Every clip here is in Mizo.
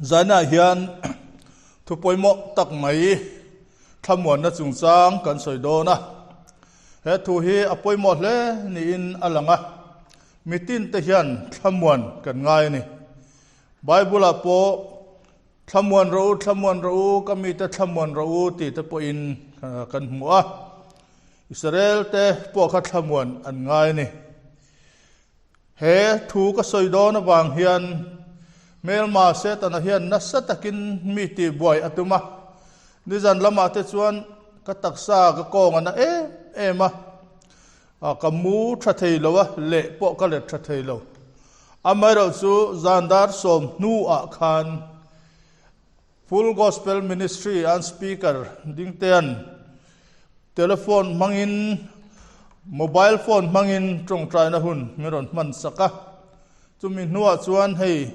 Zainah hian thu pawimawh tak mai thlamuanna chungchang kan sawi dawn a. He thu hi a pawimawh hle niin a lang a, mitin te hian thlamuan kan ngai a ni. Bible-ah pawh Thlamuan rawh u, thlamuan rawh u, ka mite thlamuan rawh u tih te pawhin kan hmu a. Israel te pawh kha thlamuan an ngai a ni. He thu ka sawi dawn avang hian hmelma Setana hian nasa takin mi tihbuai a tum a. Nizan lamah te chuan ka taksa ka kawng a na em em a, ka mu tha thei lo a, leh pawh ka let tha thei lo. Amaherawhchu zan dar 10 hnuah khan Full Gospel Ministry an Speaker dingtean telephone hmangin, mobile phone hmangin tawngtaina hun min rawn hman sak a. Chumi hnuah chuan hei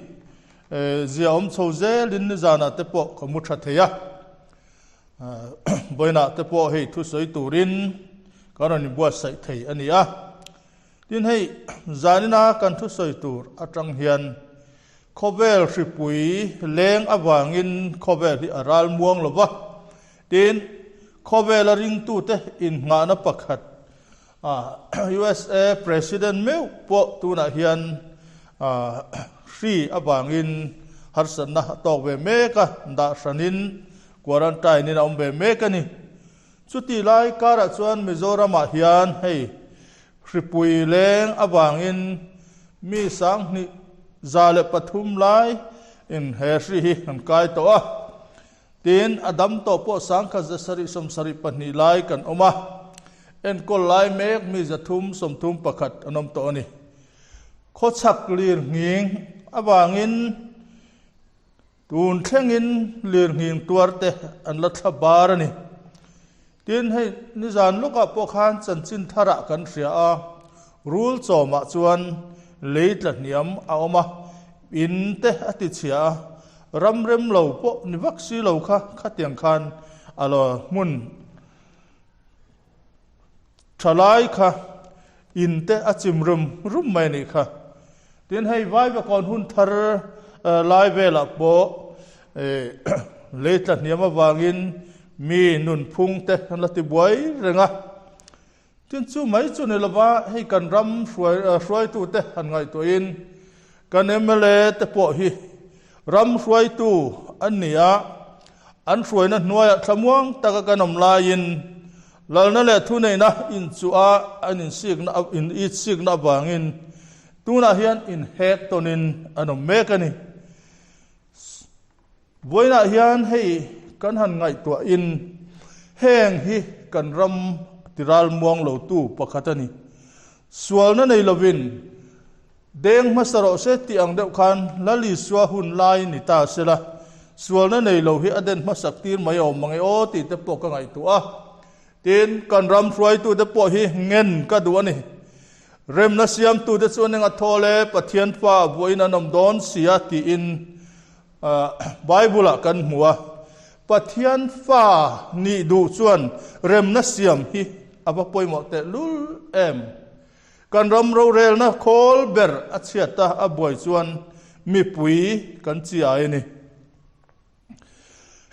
zia awm chho zelin nizanah te pawh ka mu tha thei a. Vawiinah te pawh hei thusawi turin ka rawn inbuatsaih thei a ni a. Tin hei zanina kan thusawi tur atang hian Khawvel hripui leng avangin khawvel hi a ral muang lo va, tin, khawvela ringtute innghahna pakhat USA President meuh pawh tunah hian hri avangin harsatna a tawk ve mek a, dah hranin quarantine-in a awm ve mek a ni. Chutih lai karah chuan Mizoramah hian hei Hripui leng avangin mi 2103 lai in he hri hi an kai tawh a, tin a dam tawh pawh 1772 lai kan awm a, enkawl lai mek mi 331 an awm tawh a ni. Khawchhak lir nghing avangin Tun thlengin lirnghing tuar te an la thla bar a ni. Tin, hei nizan lawkah pawh khan chanchin tharah kan hria a, rul chawmah chuan lei tla hniam a awm a, in te a ti chhia a, ram rem lo pawh ni vak si lo kha khatiang khan a lo hmun Thalai kha in te a chim rum rum mai a nih kha. Tin hei Vaivakawn hun thar lai velah pawh lei tla hniam avangin mi nunphung te an la ti buai reng a. Tin chu mai chu ni lova hei kan ram hruaitu te han ngaihtuahin kan mla te pawh hi ram hruaitu an ni a, an hruaina hnuaiah thlamuang taka kan awm laiin Lalna leh thuneihna inchuh a an insikna in itsikna avangin tunah hian inhek tawnin an awm mek a ni. Vawiinah hian hei kan han ngaihtuahin heng hi kan ram tiral muang lotu pakhat a ni. Sualna nei lovin Deng hmasa rawh se tih ang deuh khan Lal Isua hun lai ni ta sela, sualna nei lo hi a den hmasak tir mai awm mang e aw tih te pawh ka ngaihtuah a. Tin, kan ram hruaitute pawh hi ngen ka duh a ni. Remna siamtute chuan eng a thawl e, Pathian fa vuahin an awm dawn si a tiin Bible-ah kan hmu a. Pathian fa nih duh chuan remna siam hi a va pawimawh tehlul em. Kan ram rorelna khawl ber a chhiat a, a buai chuan mipui kan chiai a ni.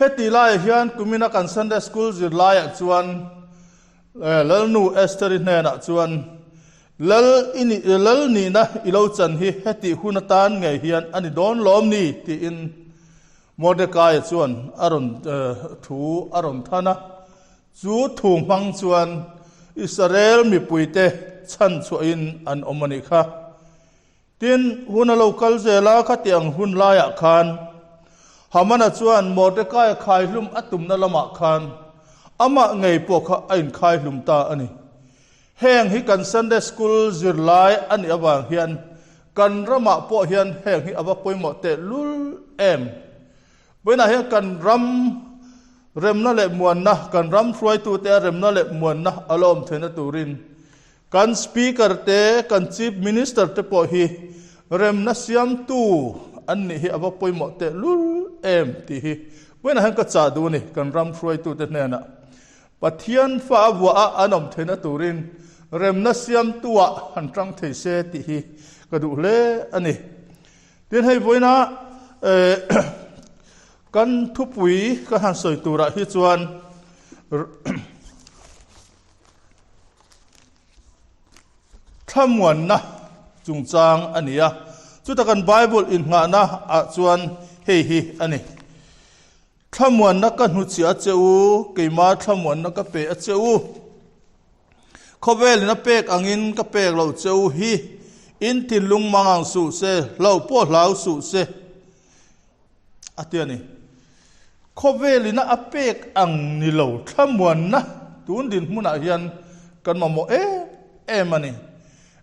Heti laiah hian kumina kan Sunday School zirlaiah chuan Lalnu Esther-i hnenah chuan Lal i nih, Lal nihna i lo chan hi heti hun atan ngei hian a ni dawn lawm ni? tiin Mordecai-a chuan a rawn thu a rawn than a. Chu thu hmang chuan Israel mipuite chhan chhuahin an awm a nih kha. Tin, hun a lo kal zel a, khatiang hun laiah khan Hamana chuan Mordekaia khaihlum a tumna lamah khan amah ngei pawh kha a inkhaihlum ta a ni. Heng hi kan Sunday School zirlai a nih avang hian kan ramah pawh hian heng hi a va pawimawh tehlul em. Vawiinah hian kan ram remna leh muanna, kan ram hruaitute a remna leh muanna a la awm theihna turin kan Speaker te, kan Chief Minister te pawh hi remna siamtu an nih hi a va pawimawh tehlul em tih hi vawiinah hian ka chah duh a ni kan ram hruaitute hnenah. Pathian fa a vuah a an awm theihna turin remna siamtu-ah han tang thei se tih hi ka duh hle a ni. Tin hei vawiina. Kan thupui ka han sawi turah hi chuan thlamuanna chungchang a ni a. Chuta kan Bible innghahna ah chuan hei hi a ni. Thlamuanna ka hnuchhiah a che u, keima thlamuanna ka pe a che u. Khawvelin a pek angin ka pek loh che u hi, in thinlung mang ang suh se, hlauh pawh hlau suh se, a ti a ni. Khawvelin a pek ang ni lo thlamuanna tun dinhmunah hian kan mamawh em em a ni.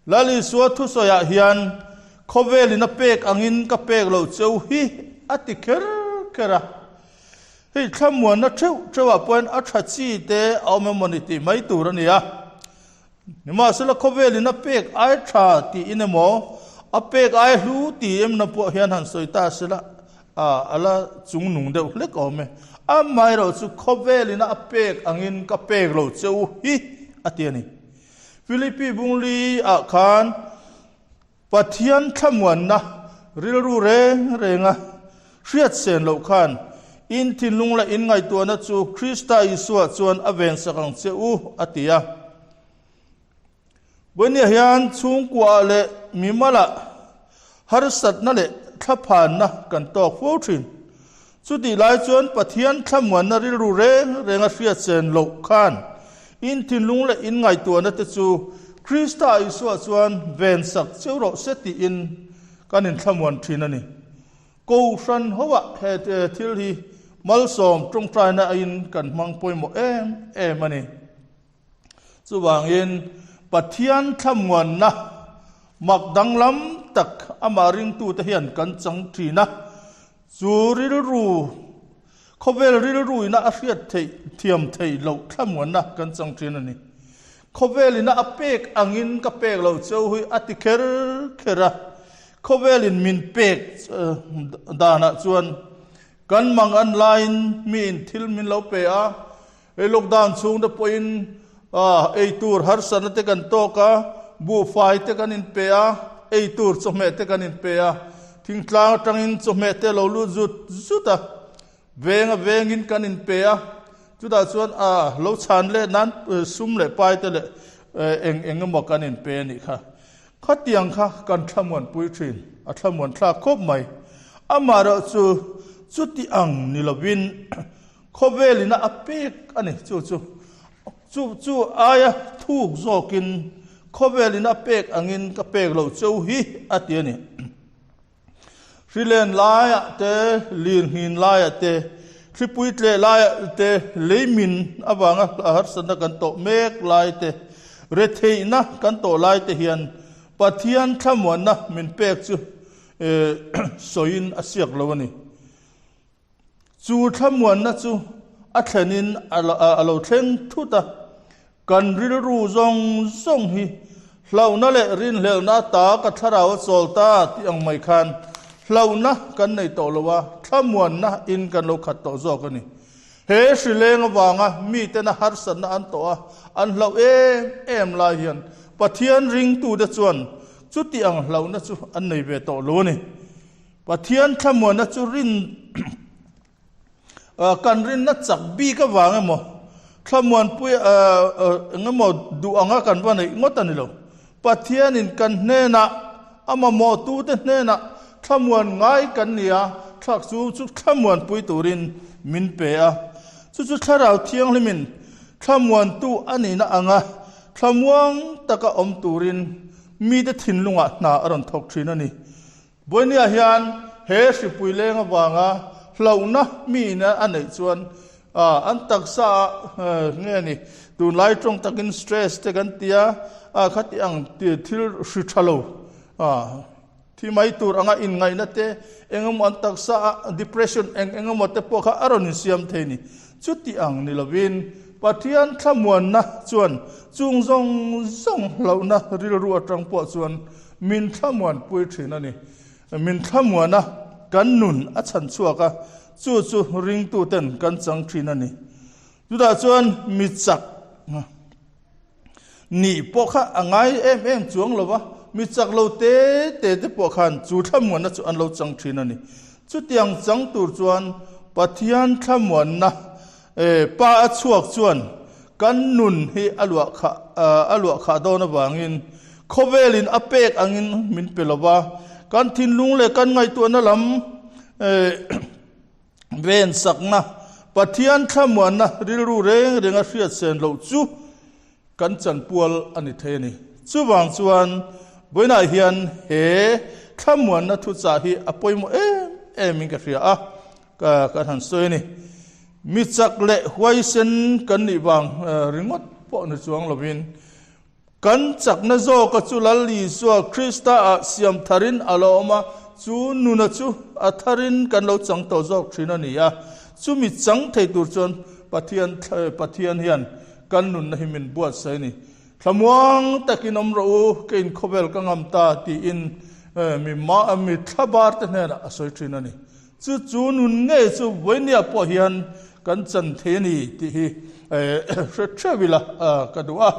Lal Isua thusawiah hian khawvelin a pek angin ka pek loh cheu hi a ti kher kher a. Hei thlamuanna theuh theuhah pawhin a tha chi te a awm emaw ni tih mai tur a ni a. Nimahsela khawvelin a pek ai tha tiin emaw, a pek ai hlu ti emna pawh hian han sawi ta sela a la chungnung deuh hlek awm e. Amaherawhchu chu khawvelin a pek angin ka pek loh cheu hi a ti a ni. Philippi bungli ah khan Pathian thlamuanna rilru reng renga hriat sen loh khan in thinlung leh in ngaihtuahna chu Krista Isua chuan a vensak ang che u a ti a. Vawinia hian chhungkuaah leh mimalah Harsatna leh thlaphanna kan tawk fo thin. Chutih lai chuan Pathian thlamuanna rilru reng renga hriat chen loh khan in thinlung leh in ngaihtuahna te chu Krista Isua chuan vensak cheu rawh se tiin kan inthlamuan thin a ni. Kohhran hoah he thil hi malsawm tawngtaina aiin kan hmang pawimawh em em a ni. Chuvangin, Pathian thlamuanna mak danglam tak amah ringtute hian kan chang thin a, chu rilru, khawvel rilruina a hriat theih thiam theih loh thlamuanna kan chang thin a ni. Khawvelina a pek angin ka pek lo cheu hi a ti kher kher a, khawvelin min pek danah chuan kan mang an laiin miin thil min lo pe a, Hei lockdown chhung te pawhin eitur harsatna te kan tawk a, buhfai te kan inpe a, eitur chawhmeh te kan inpe a, thingtlang atangin chawhmeh te lo lut zut zut a, veng a vengin kan inpe a, chutah chuan a lo chhan leh nan sum leh pai te leh eng eng emaw kan inpe a nih kha. Khatiang kha kan thlamuanpui thin, a thlamuan thlak khawp mai. Amaherawhchu chuti ang ni lovin Khawvelina a pek a ni chu chu. Chu chu aia thuk zawkin khawvelina a pek angin ka pek loh cheu hi a ti a ni. Hrilen laiah te, lirnghin laiah te, thlipui tleh laiah te, leimin avanga harsatna kan tawh mek lai te, retheihna kan tawh lai te hian Pathian thlamuanna min pek chu sawiin a siak lo a ni. Chu thlamuanna chu a thlenin a lo thleng thut a, kan rilru zawng zawng hi hlauhna leh rinhlelhna ata ka thlarau a chawl ta tih ang mai khan hlauhna kan nei tawh lo a, thlamuanna in kan lo khat tawh zawk a ni. He hrileng avanga mitena harsatna an tawh a, an hlauh em em lai hian Pathian ringtute chuan chuti ang hlauhna chu an nei ve tawh lo a ni. Pathian thlamuanna chu rin kan rinna chak bik avang emaw, thlamuanpui eng emaw duh anga kan va neih ngawt a ni lo. Pathianin kan hnenah, a mamawhtute hnenah thlamuan ngai kan ni a, thla chu chu thlamuanpui turin min pe a. Chu chu Thlarau Thianghlimin thlamuantu a nihna anga thlamuang taka awm turin mite thinlungah hna a rawn thawk thin a ni. Buainiah hian he hripui leng avanga hlauhna mi ina a neih chuan an taksa ah nge ni tunlai tawng takin stress te kan ti a, khati ang thil hri tha lo thi mai tur anga inngaihna te eng emaw an taksa ah depression eng eng emaw te pawh kha a rawn insiam thei ni. Chuti ang ni lovin Pathian thlamuanna chuan chung zawng zawng hlauhna rilru atang pawh chuan Min thlamuanpui thin a ni. Min thlamuan a, kan nun a chhan chhuak a, chu chu ringtuten kan chang thin a ni. Chutah chuan mi chak nih pawh kha a ngai em em chuang lo va, mi chak lo te te te pawh khan chu thlamuanna chu an lo chang thin a ni. Chutiang chang tur chuan. Pathian thlamuanna Pa a chhuak chuan kan nun hi a luah khah a luah khah dawn avangin khawvelin a pek angin min pe lo va, kan thinlung leh kan ngaihtuahna lam vensakna Pathian thlamuanna rilru reng renga hriatsen loh chu Kan chanpual a ni thei a ni. Chuvang chuan vawiinah hian he thlamuanna thuchah hi a pawimawh em em in ka hria a, ka kan han sawi a ni. Mi chak leh huaisen kan nih vang ringawt pawh ni chuang lovin kan chakna zawka chu Lal Isua Krista ah siam tharin a lo awm a, chu nuna chu a tharin kan lo chang tawh zawk thin a ni a. Chumi chang thei tur chuan Pathian Pathian hian Kan nunna hi min buatsaih a ni. Thlamuang takin awm rawh u, ka inkhawvel ka ngam ta tiin mi mi thlabar te hnenah a sawi thin a ni. Chu chu nun ngei chu vawinia pawh hian kan chan thei a ni tih hi hre theuh ila ka duh a.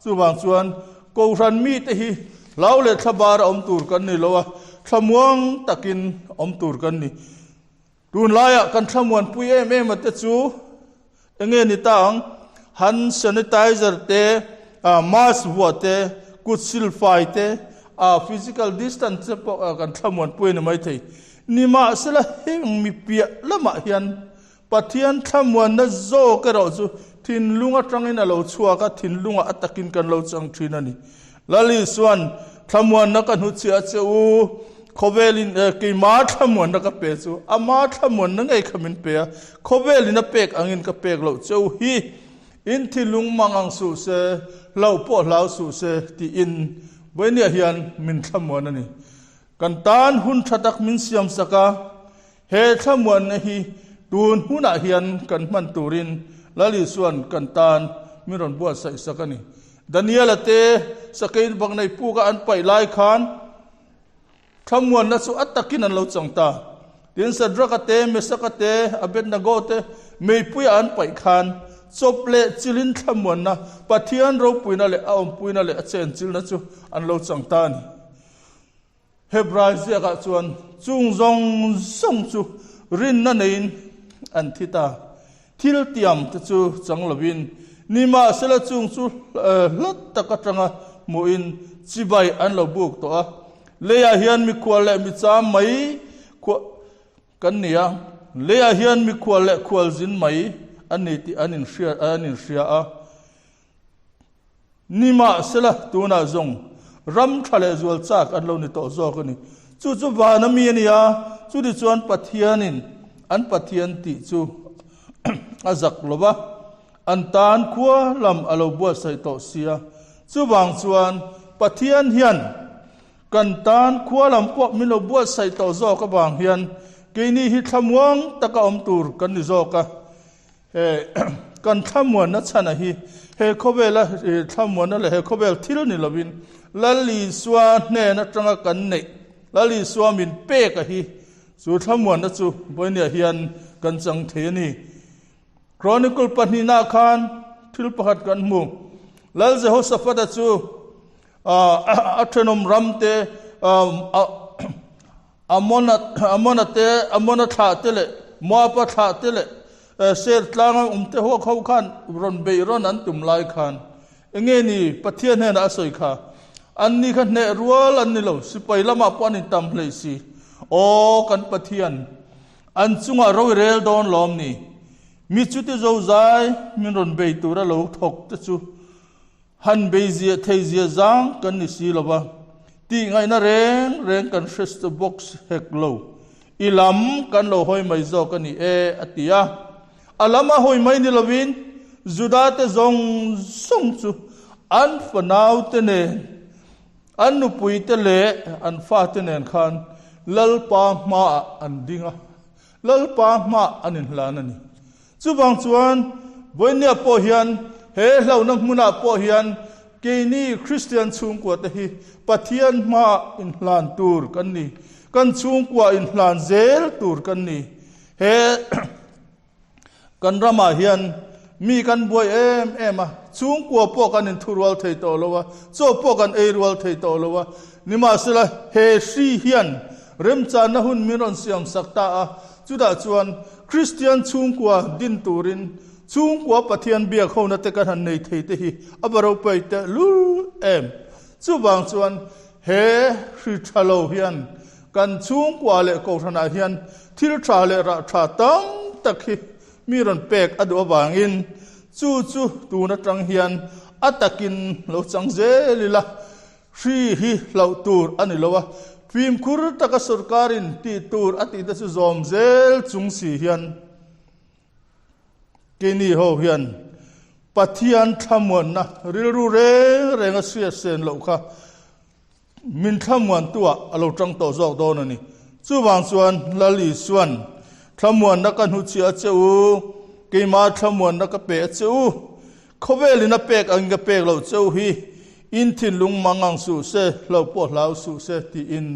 Chuvang chuan Kohhran mite hi hlau leh thlabar a awm tur kan ni lo a, thlamuang takin awm tur kan ni. Tunlaiah kan thlamuanpui em em a te chu enge ni ta ang? Hand sanitizer te, mask vuah te, kut silfai te, physical distance te pawh kan thlamuanpui a ni maithei. Nimahsela heng mi piah lamah hian Pathian thlamuanna zawk erawh chu thinlung atangin a lo chhuak a, thinlungah a takin kan lo chang thin a ni. Lal Isuan, Thlamuanna ka hnuchhiah che u, khawvelin keima thlamuanna ka pe chu, ama thlamuanna ngei kha min pe a, khawvelin a pek angin ka pek loh che u hi, in thilung mang ang suh se, hlauh pawh hlau suh se, tiin Vawinia hian min thlamuan a ni. Kan tan hun tha tak min siamsak a, He thlamuanna hi tun hunah hian kan hman turin Lal Isua'n kan tan min rawn buatsaih sak a ni. Daniela te sakei baknei puka an paih lai khan thlamuanna chu a takin an lo chang ta. Tin, Sadraka te, Mesaka te, Abednego te meipuia an paih khan chawp leh chilin thlamuanna, Pathian ropuina leh a awmpuina leh a chenchilna chu an lo chang ta a ni. Hebrai ziakah chuan chung zawng zawng chu rinna neiin an thi ta. Thil tiam te chu chang lovin, nimahsela chung chu hlat tak atanga hmuhin chibai an lo buk tawh a. Leiah hian mikhual leh micham mai kan ni a, leiah hian mikhual leh khualzin mai an ni tih an inhria a. Nimahsela, tunah zawng ram tha leh zual chak an lo ni tawh zawk a ni. Chu chu van a mi a ni a, chutichuan Pathianin an Pathian tih chu a zak lo va, an tan khua lam a lo buatsaih tawh sia. Chuvang chuan Pathian hian kan tan khua lam pawh min lo buatsaih tawh zawk avang hian keini hi thlamuang taka awm tur kan ni zawk a. He kan thlamuanna chhana hi he khawvela thlamuanna leh he khawvel thil ni lovin Lal Isua hnen atanga kan neih, Lal Isua min pek a hi chu thlamuanna chu vawinia hian kan chang thei a ni. Chronicle pahnihna khan thil pakhat kan hmu. Lal Jehoshaphat-a chu a thenawm ram te Amona, Amona te, Amona thlah te leh Moaba thlah te leh Seir tlanga awm te ho kho khan rawn beih rawn an tum lai khan enge ni Pathian hnenah a sawi kha? An ni kha hneh rual an ni lo, sipai lamah pawh an intam hlei si. Aw kan Pathian, an chungah ro i rel dawn lawm ni? Mi chuti zozai min rawn bei tura lo thawk te chu Han bei ziah thei zia zang kan ni si lo va, tih ngaihna reng reng kan hre box hek lo. I lam kan lo hawi mai zawk a ni e, a ti a. A lam a hawi mai ni lovin Juda te zawng zawng chu an fanau te nen, an nupui te leh an fate nen khan Lalpa hmaah an ding a, Lalpa hmaah an inhlan a ni. Chuvang chuan Vawinia pawh hian he hlauhna hmunah pawh hian keini Kristian chhungkua te hi Pathian hmaah inhlan tur kan ni. Kan chhungkua inhlan zel tur kan ni. He kan ramah hian mi kan buai em em a, chhungkua pawh kan inthurual thei tawh lo a, chaw pawh kan ei rual thei tawh lo a. Nimahsela he hri hian remchanna hun min rawn siamsak ta a, chutah chuan. Kristian chhungkua din turin chhungkua Pathian biak hona te kan han nei thei te hi a va ropui tehlul em. Chuvang chuan he hri tha lo hian kan chhungkua leh kohhranah hian thil tha leh rah tha tam tak hi mi rawn pek a duh avangin chu chu tun atang hian a takin lo chang zel ila. Hri hi hlauh tur a ni lo a, fimkhur taka sorkarin tih tur a tihte chu zawm zel chung si hian keini ho hian Pathian thlamuanna rilru reng reng a hriat sen loh kha min thlamuantuah a lo tang tawh zawk dawn a ni. Chuvang chuan Lal Isuan thlamuanna ka hnuchhiah a che u, keimah thlamuanna ka pe a che u, Khawvelin a pek angin ka pek loh cheu hi in thinlung mang ang suh se, hlo pawh hlau suh se tiin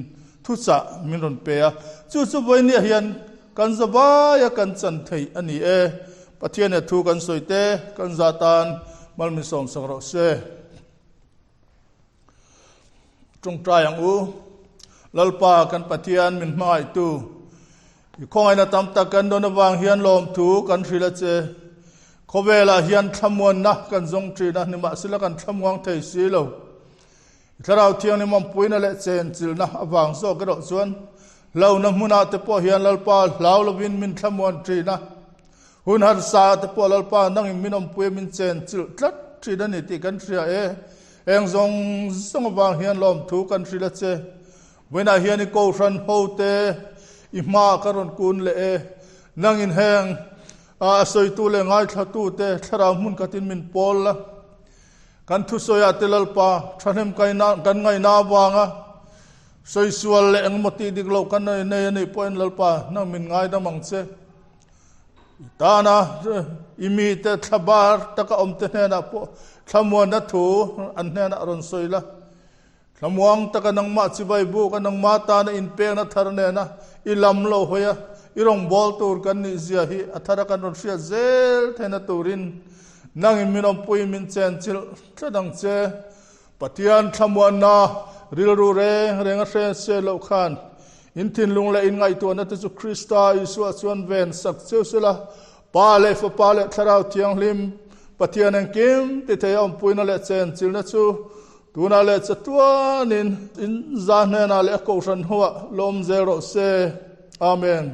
thuchah min rawn pe a. Chu chu vawinia hian kan za vaia kan chan theih a ni e. Pathian he thu kan sawi te kan za tan mal min sawmsak rawh se. Tawngtai ang u. Lalpa kan Pathian min hmangaihtu, i khawngaihna tam tak kan dawn avang hian lawmthu kan hrilh a che. Khawvelah hian thlamuanna kan zawng thin a, nimahsela kan thlamuang thei si lo. I Thlarau Thianghlim awmpuina leh chenchilhna avang zawk erawh chuan hlauhna hmunah te pawh hian Lalpa hlau lovin min thlamuan thin a. Hun harsa te pawh Lalpa nangin min awmpui a min chen chilh tlat thin a ni tih kan hria e. Heng zawng zawng avang hian lawmthu kan hrilh a che. Vawiinah hian i kohhran ho te i hmaah ka rawn kun leh e. Nangin heng a sawitu leh ngaithlatu te thlarau hmun khatin min pawl la. Kan thusawiah te Lalpa thahnem kan ngaihna avanga sawisual leh engemaw tih dik loh kan nei a nih pawhin Lalpa nang min ngaidam ang che. I tana i mite thlabar taka awmte hnenah pawh thlamuanna thu an hnenah rawn sawi la. Thlamuang taka nangmah chibai buk a, nangmah tana inpekna thar nena i lam lo hawi a, i rawngbâwl tur kan nih zia hi a thara kan rawn hriat zel theihna turin nangin min awmpui min chenchilh tlat ang che. Pathian thlamuanna rilru reng reng a hre se loh khan in thinlung leh in ngaihtuahna te chu Krista Isua chuan ven sak cheu se la, Pa leh Fapa leh Thlarau Thianghlim Pathian engkim ti thei a awmpuina leh chenchilhna chu tunah leh chatuanin in za hnenah leh a kohhran hnuah lawm zel rawh se. Amen.